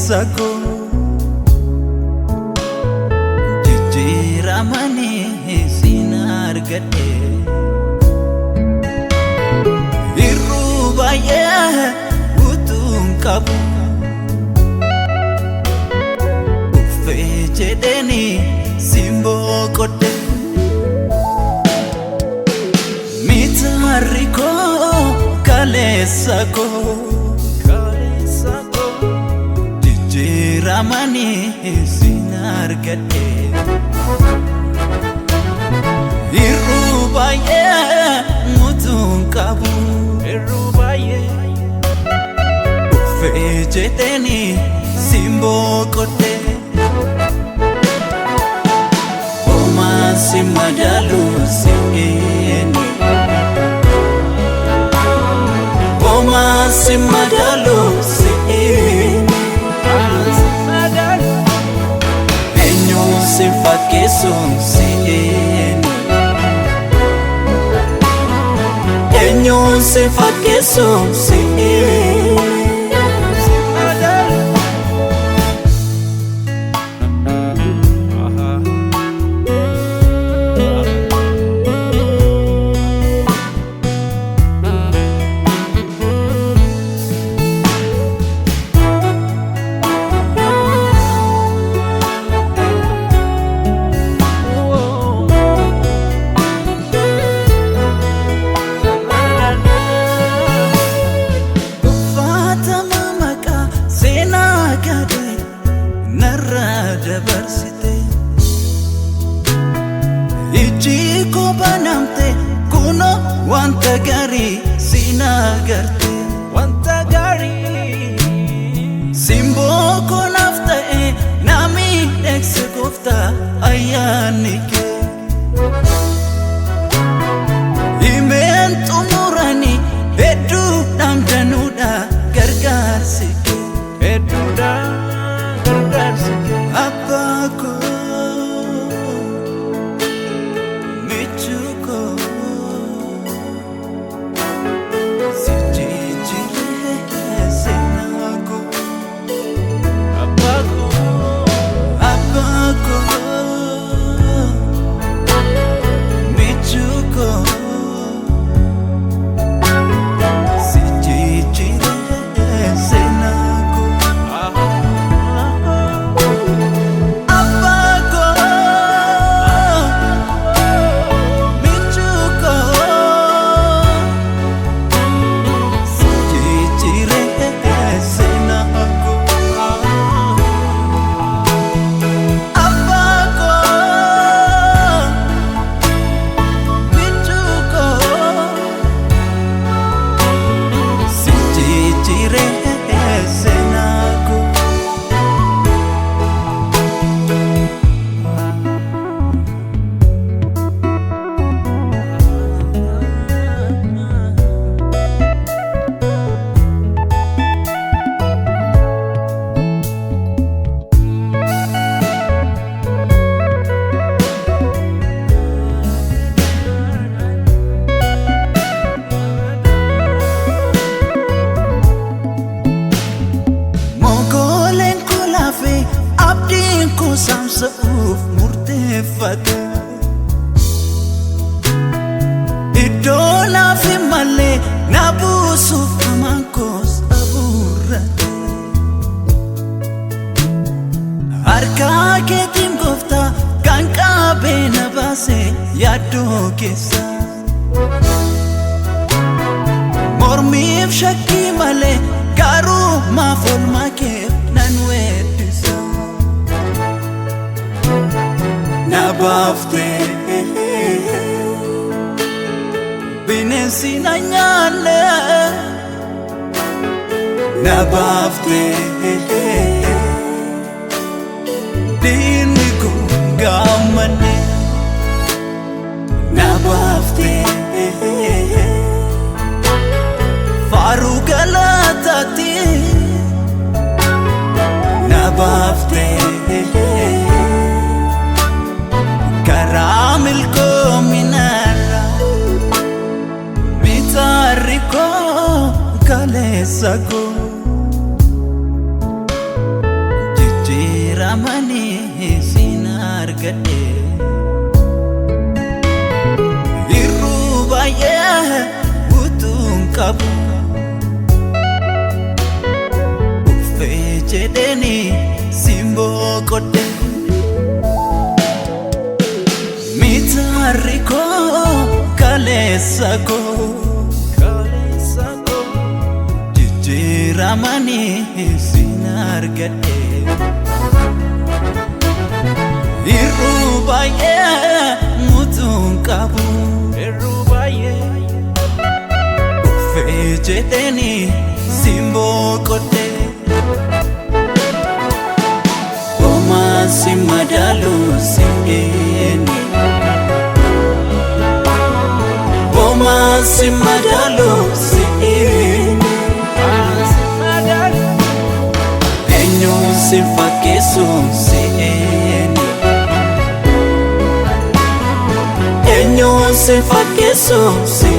Kaleessa koo jijjiiramanii siin argadhe. Irruu baay'ee utuun qabu uffee jedheeni simboo qodhe. Mitaarri koo kaleessa koo jijjiiramanii siin argadhe. Irruu baay'ee mutuun qabu uffee jedheeni simboo qodhe. Homaan si madaalu si'eeni. Homaan si madaalu si'eeni. Eenyuun si fakkeessuun si'eeni. Eenyuun si fakkeessuun si'eeni. Uffatama maqaa seenaa gadhee narraa dabarsite. Ijji koo banamte kunoo wanta gaarii siin agarte. Wanta gaarii. Simboo koo naaf ta'e na miidhagse gooftaa ayyaanni kee. Himeen xumuranii hedduu dhamdanuudha gargaarsi kee. Hedduudha gargaarsi kee. Abbaa koo michuu koo si jijjiiree seenaa koo. Abbaa koo. Abbaa koo michuu koo si jijjiiree seenaa koo. Abbaa koo michuu koo si jijjiiree seenaa koo. Abbaa koo michuu koo si jijjiiree seenaa koo. Mogooleen koo laafee abdiin koo saamsa'uuf murteeffate. Iddoo naaf hin malle na buusuuf hamaan koos abuurrate. Harka keetiin gooftaa kan qabee na baase yaaddoo keessa. Mormiif shakkii malee garuu maaf oolmaa keef nan weeddisa. Na baaftee bineensi na nyaanne. Na baaftee diinni kun gaammanne. Na baaftee faaruu galataati. Na baaftee karaa milkoominaarra mitaarri koo kaleessa koo. argadhe. Irruu baay'ee utuun qabu, uffee jedheeni simboo qodhe. Mitaarri koo kaleessa koo Kaleessa koo jijjiiramanii sin argadhe. Irruu baay'ee mutuun qabu, Irruu baay'ee uffee jedheeni simboo qodhe. Homaa si madaalu si eenyu, homaa si madaalu si eenyu, Asi madaalu eenyu si fakkeessu si eenyu, eenyu si fakkeessu si